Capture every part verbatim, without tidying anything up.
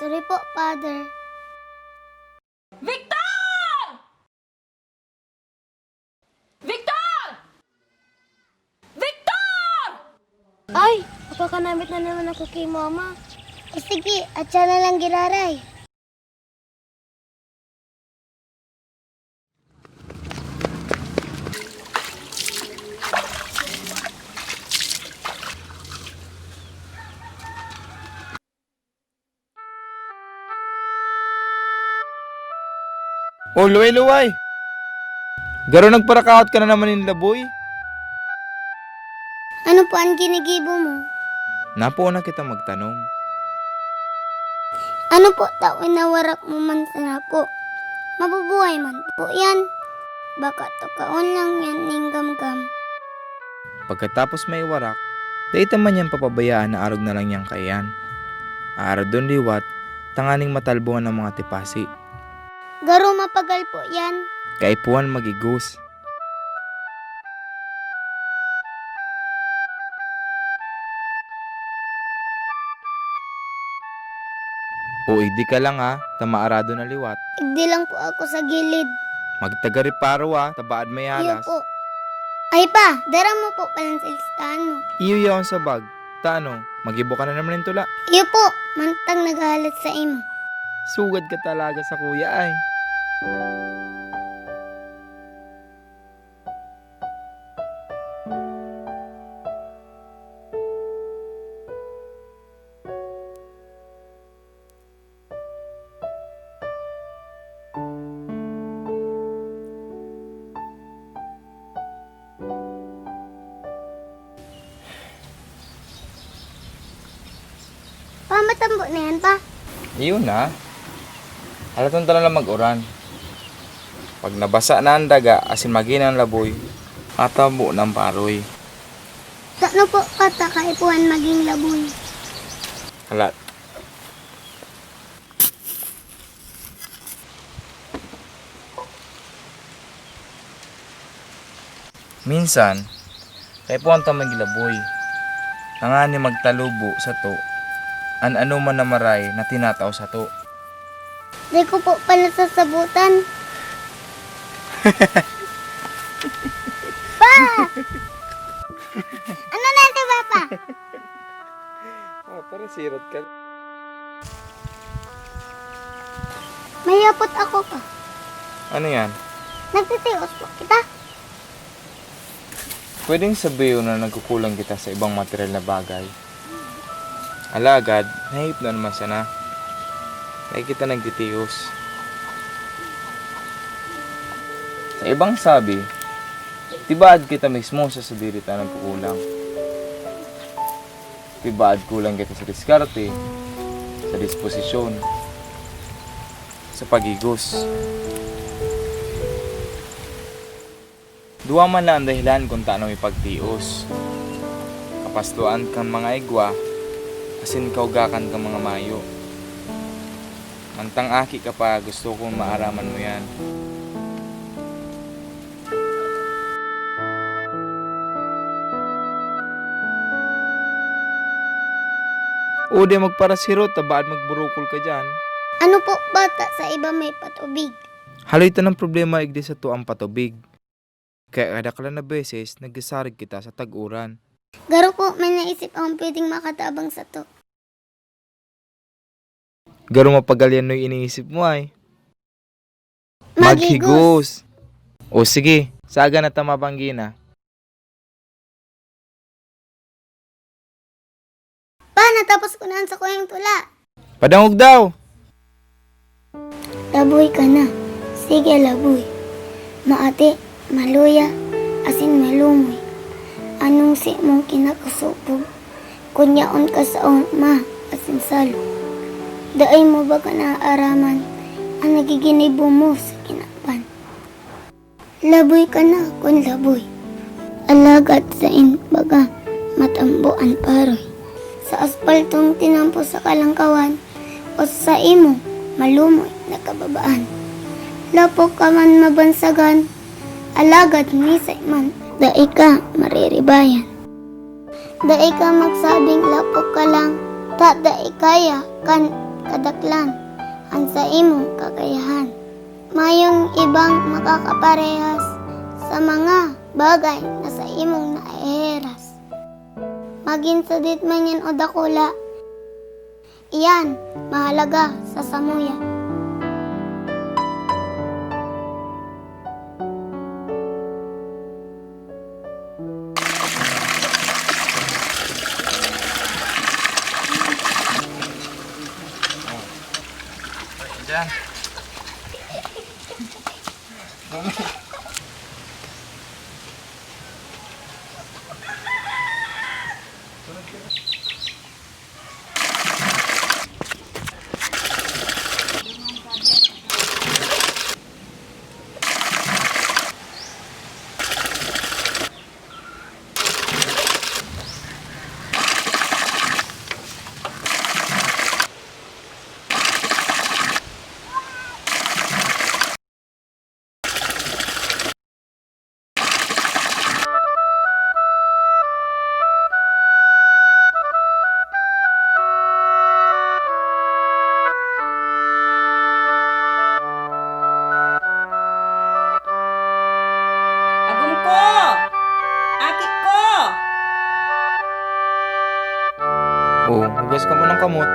Sorry po, Father. Victor! Victor! Victor! Ay, makakanamit na naman ako kay Mama. O sige, at siya na lang giraray. O, luway-luway! Garo nagparakaot ka na naman nin laboy? Ano po an ginigibo mo? Napoon na kita magtanom. Ano po ta winawarak mo man sana po? Mabubuhay man po yan. Baka tukaon lang yan ning gamgam. Pagkatapos maiwarak, dai ta man yan papabayaan na arog na lang niyang kaiyan. Aaradon liwat, tanganing matalbohan ang mga tipasi. Garo mapagal po yan. Kaipuhan magigos. O, igdi ka lang, ha, ta maarado na liwat. Igdi lang po ako sa gilid. Magtaga-reparo, ha, ta baad may Iyo alas. Po. Ay pa, dara mo po palan sa listahan mo. Iyo yaon sa bag. Ta ano, magibo ka na naman nin tula? Iyo po, mantang naghahalat sa imo. Sugad ka talaga sa kuya, ay. Pa, matambo na yan, pa. Iyo na. Halaton ta na lang mag-uran. Pag nabasa na an daga asin magin an laboy, matambo na an paroy. Tano po kata kaipuhan magin laboy? Halat. Minsan, kaipuhan ta magin laboy, tanganing magtalubo sato an anoman na maray na tinatao sato. Di ko po pala sasabutan. Pa! Ano na, di ba, pa? Ah, parang sirot ka. May hapot ako pa. Ano yan? Nagtitios po kita. Pwedeng sabihin na nagkukulang kita sa ibang material na bagay. Alagad, nahihipnon man sana. Kaya kita nagtitios. Sa ibang sabi, tibaad kita mismo sa sadiri ta nagkukulang. Tibaad kulang kita sa diskarte, sa disposisyon, sa pagigos. Duwa man lang an dahelan kun tano mi pagtios: kapastuan kan mga igwa asin kaugakan kan mga mayo. Mantang aki ka pa, gusto kong maaraman mo yan. O di magparasirot ta baad magburukol ka diyan. Ano po ba ta sa iba may patubig? Haloy ta nang problema igdi sato ang patubig. Kaya kadaklan na beses nagsasarig kita sa tag-uran. Garo po, may naisip akong pwedeng makatabang sato. Garo mapagal yan, Noy, iniisip mo ay. Maghigos. Maghigos. O sige, saga na ta mabanggi na. Pa, natapos ko na an sakuyang tula. Padangog daw! Laboy ka na. Sige, laboy. Maati, maluya, asin malumoy. Anong si mong kinakasubog? Kun yaon ka sa oma asin salo, dai mo ba ka naaaraman an nagiginibo mo sa kinaban? Laboy ka na kun laboy, alagad sain baga matambo an paroy. Sa aspaltong tinampo sa kalangkawan, o sa imo malumoy na kababaan. Lapok ka man mabansagan, alagad misay man dai ka mariribayan. Dai ka magsabing lapok ka lang, ta dai kaya kan kadaklan an sa imong kakayahan. Mayong ibang makakaparehas sa mga bagay na sa imong naeheras. Magin sadit man yan o dakula, iyan mahalaga sa samuya. Diyan. Agom ko! Aki ko! Oh, hugas ka munang kamot.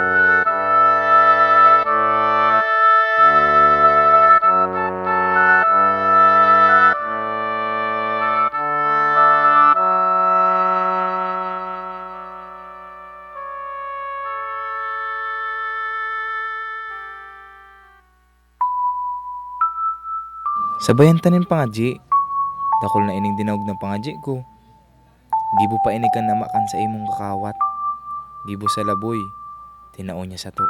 Sabayan ta nin pangadyi. Dakul na ining dinaog na pangadyi ko. Gibo pa ini kan ama kan sa imong kakawat. Gibo sa laboy, tinao niya sato.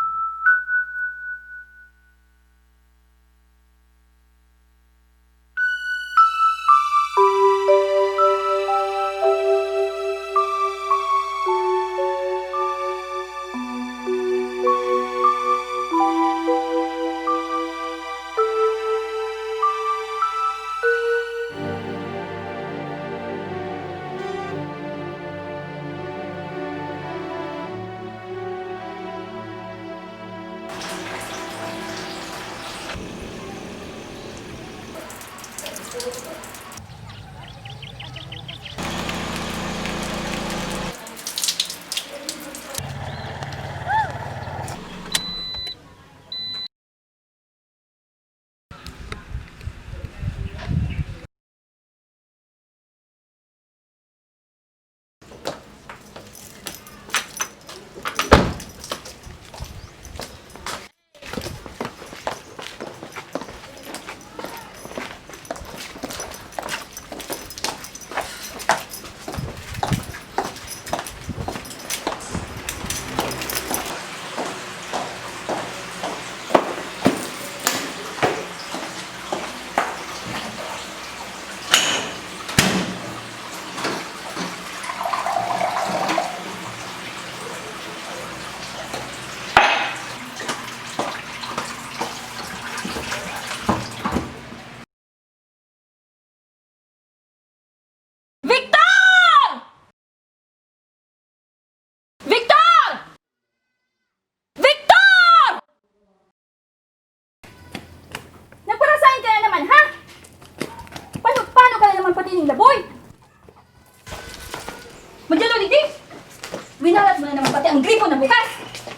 na bukas.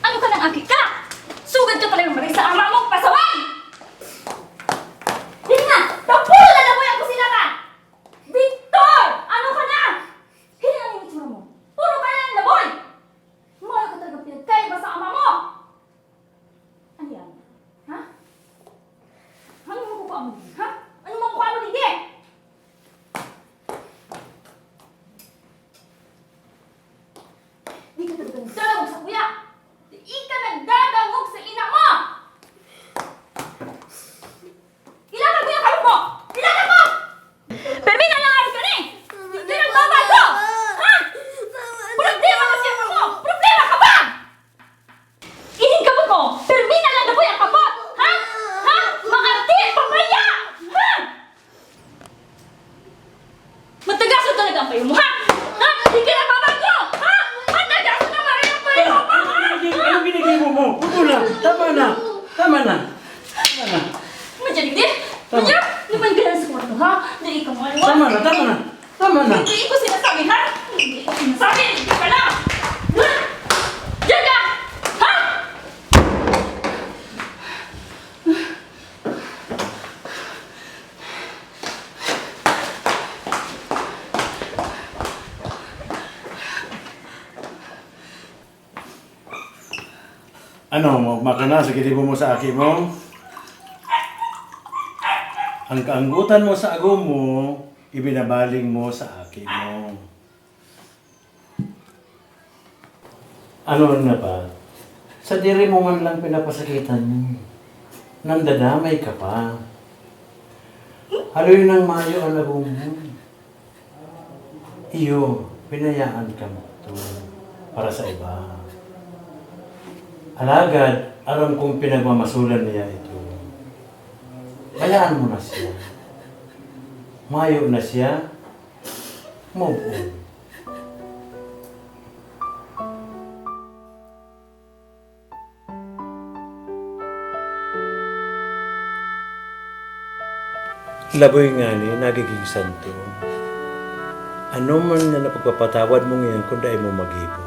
Ano ka nang aki ka? Sugad ka talagang maray sa ama mong pasaway! Diri na! Tapulo na laboy ang kusina ka! Victor! Ano ka na? Hini ang itsura mo. Puro ka na ang laboy! Mayo ka talagang pinagkaiba sa ama mo! Ano yan? Ha? Ano mo kukuha mo din? Ha? Ano mo kukuha mo din? Di ka talagang dadangog sa kuya! Di ka nagdadangog sa ina mo! Ilatag mo yung kamot mo! Ilatag mo! Permi na lang ari ka ni! Di ka nagbabago! Ha? Problema ka siya mo! Problema ka ba? Ining kamot mo! Permi na lang na po yung kamot! Ha? Ha? Maarte! Papaya! Ha? Matagas na talaga ang payo mo, ha? Ha? Di ka nagbabago! Ha? Matagas na talaga ang payo mo, ha? Ano ginagawa mo? Huwag mo na! Tama na! Tama na! Tama na! Mandiyan, hindi! Tama. Mandiyan! Lumayo ka lang sa kwarto, ha? Dali ka mga luwa. Tama na! Tama na! Tama na! Hindi ko sinasabi, ha? Hindi ko sinasabi! Hindi ka na! Ha? Diyan ka! Ha? Ano, maugma ka na sa ginibo mo sa aki mo? Ang kaanggotan mo sa agom mo, ibinabaling mo sa aki mo. Ano na ba? Sadiri mo man lang pinapasakitan, nandadamay ka pa. Haloy nang mayo an agom mo. Iyo, binayaan ka mo to para sa iba. Alagad, aram kong pinagmamasulan niya ito. Hayaan mo na siya. Mayo na siya. Move on. Laboy ngani nagiging santo. Ano man na napagpapatawad mo ngiyan kun dai mo magibo?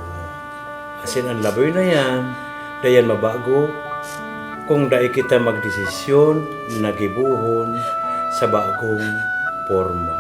Asin an laboy na yan, dai yan mabago kung dai kita magdesisyon na gibohon sa bagong porma.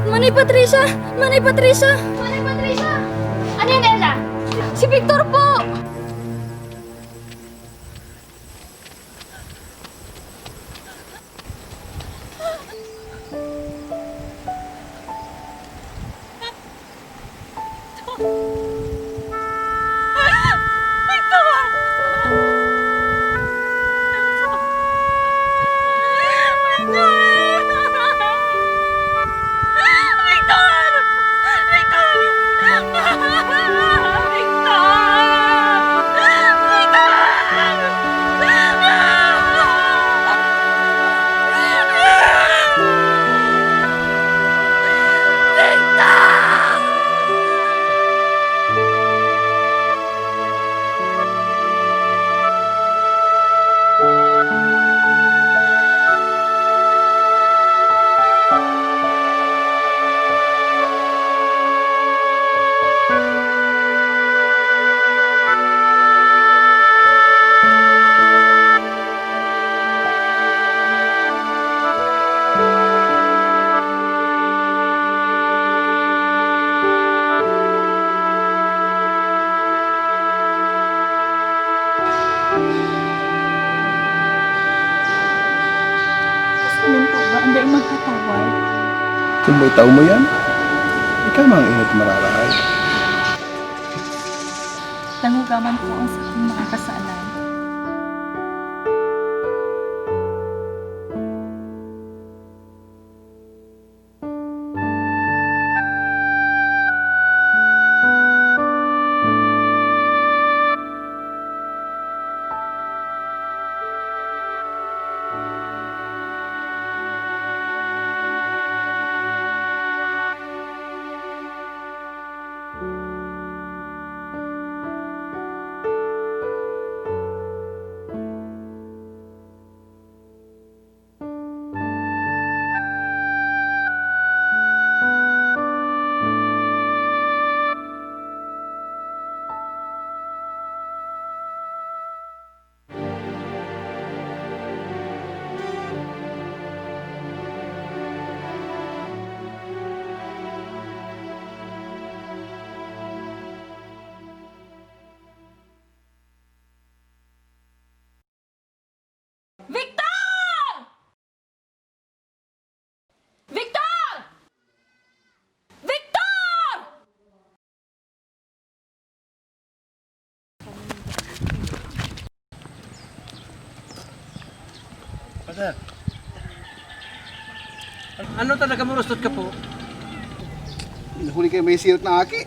Manay Patricia! Manay Patricia! Manay Patricia! Ano yan, Ella? Si Victor po! Itaw mo yan? Ikaw na ang inot mararahay. Tangoga man po ang sakong mga kasalan. Victor! Victor! Victor! Father, ano ta, nagamurustot ka po? Huli kayo may sirot na aki.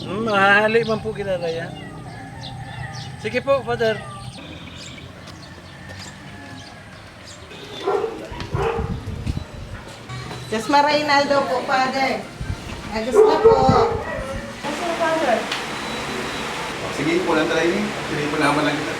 Hmm, mahahali man po ginaraya. Sige po, Father. Jasmine Reynaldo po, Father. Agus na po. Asan, Father? Sige, punan tayo ni. Teleponahan lang kita.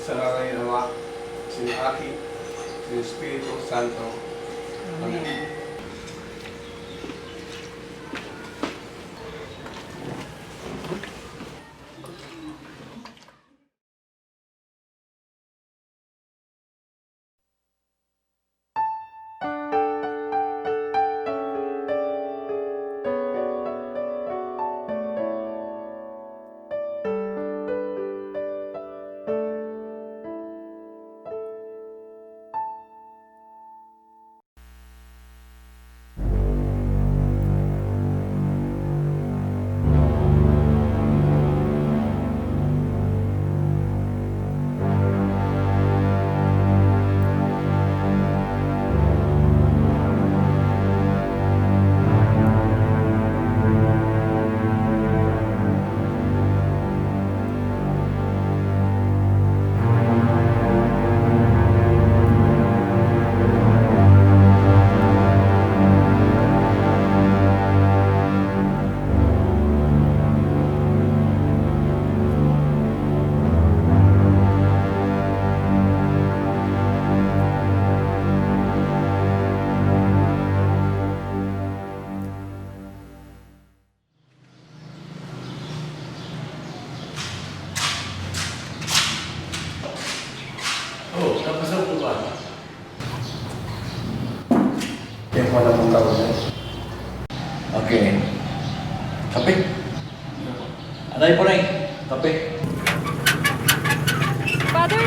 Sa ngaran ng Ama, sa Aki, sa Espiritu Santo. Amen. Amen. Oh, tapos na po ba? Kaya pala mong tao na. Okay. Kape? Anay po, Nay. Kape. Father,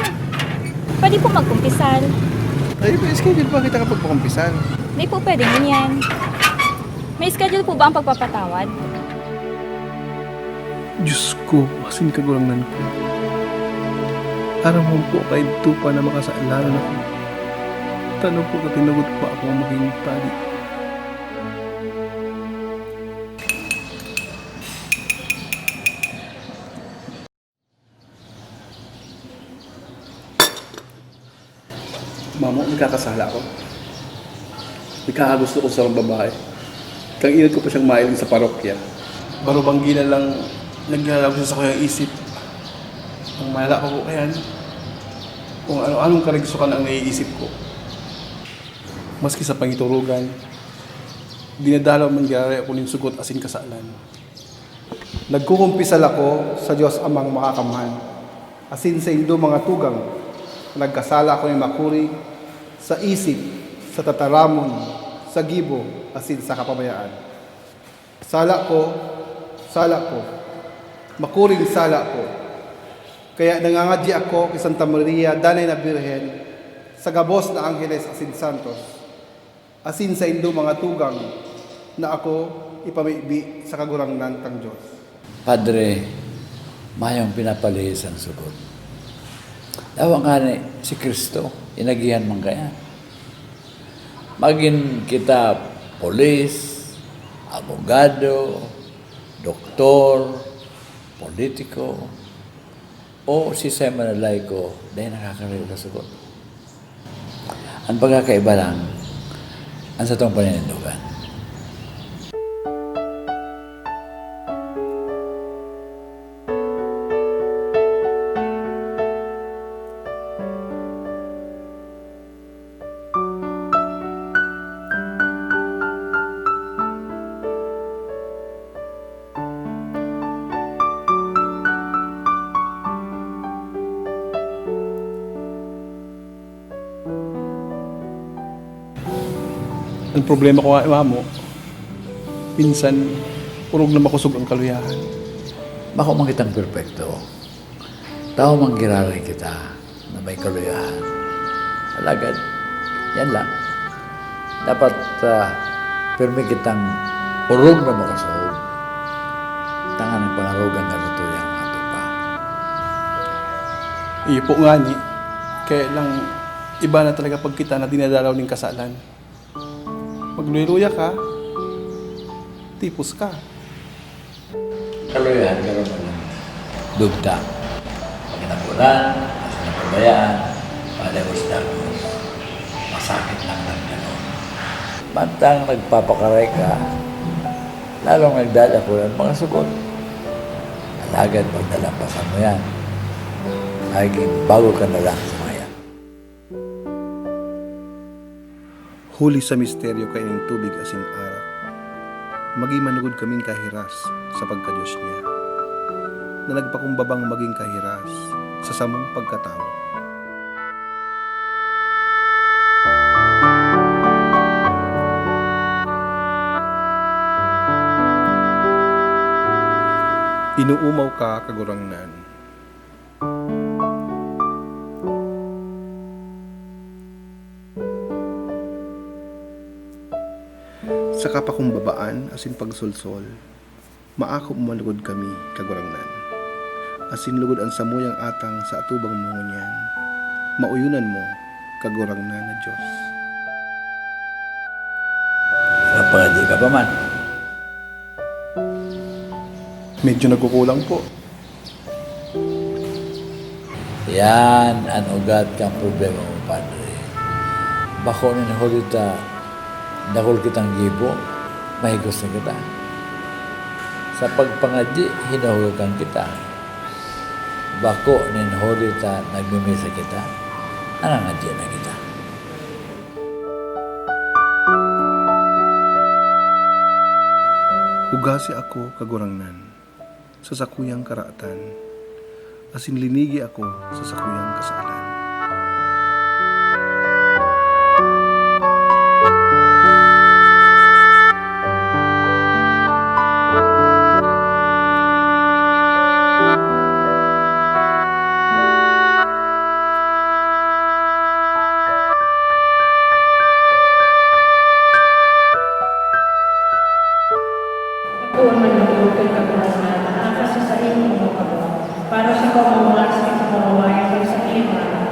pwede po magkumpisal? Ay, may schedule pa kita kapag pakumpisal. Hindi po pwede ngunyan. May schedule po ba ang pagpapatawad? Diyos ko, asin Kagurangnan ko, aram mo po kaidto pa na makasalanan ako. Tano po ta tinugot pa akong magin padi. Mamo, nagkakasala ako. Nagkakagusto ko sa sarong babae. Kang inot ko pa siyang mailing sa parokya. Baro banggi na lang naglalagos sa kuyang isip. Ang malala ko po kayan, kung ano-anong karigsukan ang naiisip ko. Maski sa pangiturugan, dinadalaw man giraray ako nin sugot asin kasalan. Nagkukumpisal ako sa Dios Amang Makakamhan, asin saindo, mga tugang, na nagkasala ako nin makuri sa isip, sa tataramon, sa gibo, asin sa kapabayaan. Sala ko, sala ko, makuring sala ko. Kaya nangangadyi ako ki Santa Maria, danay na Birhen, sa gabos na angheles asin santos, asin saindo mga tugang, na ako ipamibi sa Kagurangnan tang Dios. Padre, mayong pinapalihis an sugot. Dawa ngani si Cristo, inagihan man kaya. Magin kita pulis, abogado, doktor, politiko, o si Simon Laiko, dahil nakakarayo ka sugot. Ang pagkakaiba lang, ang satong paninindogan. Ang problema ko nga, Mamo, minsan, orog na makosog ang kaluyahan. Bako man kitang perpekto. Tawo man giraray kita na may kaluyahan. Alagad, yan lang. Dapat, ah, pirmi kitang orog na makosog. Tanganing pangarogan kan satuyang mga tupa. Iyo po ngani, kaya lang iba na talaga pag kita na dinadalaw nin kasalan. Magluya-luya ka, tipos ka. Kaluyahan ka naman ng dugta, pakinapulan, asin napabayaan, padagos-dagos, masakit lang ng ganun. Mantang nagpapakaray ka, lalong nagdadakulan mga sugot. Alagad pag nalampasan mo yan, magiging bago ka na lang sa mga yan. Huli sa misteryo kaining tubig asin arak, magin manugod kaming kahiras sa pagka-Dios niya, na nagpakumbabang magin kahiras sa samong pagkatawo. Inoomaw ka, Kagurangnan. Sa kapakumbabaan asin pagsolsol, maako mo man lugod kami, Kagurangnan. Asin lugod an samuyang atang sa atubang mo ngunyan, maoyonan mo, Kagurangnan na Dios. Napangadi ka pa man? Medyo nagkukulang po. Yan an ugat kan problema mo, Padre. Bako nin huli ta dakul kitang gibo, mahigos na kita. Sa pagpangadyi, hinuhugakan kita. Bako nin huli ta nagmimisa kita, nangangadyi na kita. Hugasi ako, Kagurangnan, sa sakuyang karatan, asin linigi ako sa sakuyang kasalan. Poon man logod kan Kagurangnan an akas sa saimong mga kamot, para sa pamumulas kan kamurawayan kan saiyang ngaran.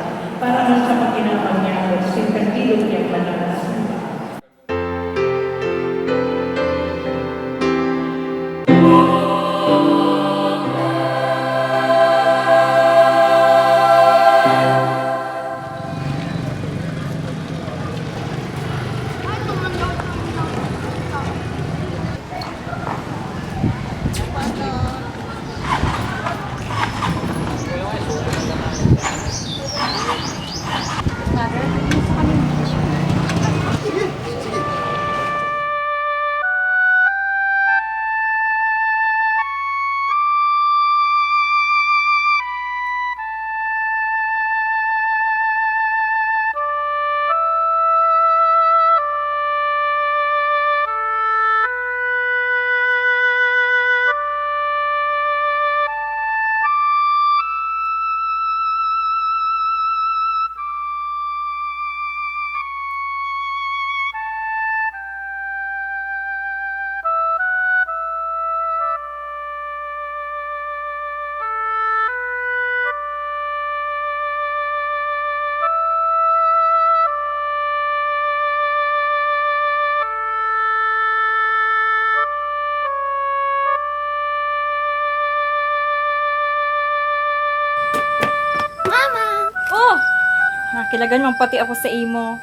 Talaga namang pati ako sa imo.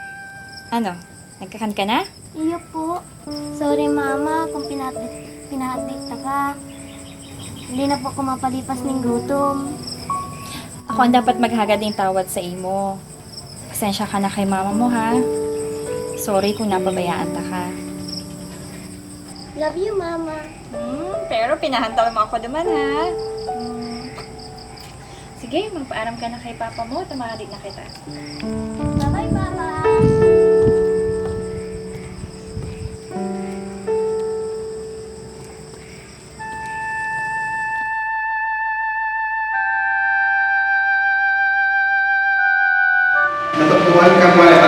Ano? Nagkakan ka na? Iyo po. Sorry, Mama, kung pinahagdik, pinahagdik ta ka. Hindi na po ako mapalipas ning gutom. Ako ang dapat maghagad ning tawad sa imo. Pasensya ka na kay mama mo, ha? Sorry kung napabayaan ta ka. Love you, Mama. Hmm, pero pinahantal mo ako duman, ha? Hmm. Sige, magpaaram ka na kay papa mo, tumahali na kita. Bye-bye, Papa. Natukdoan kan mga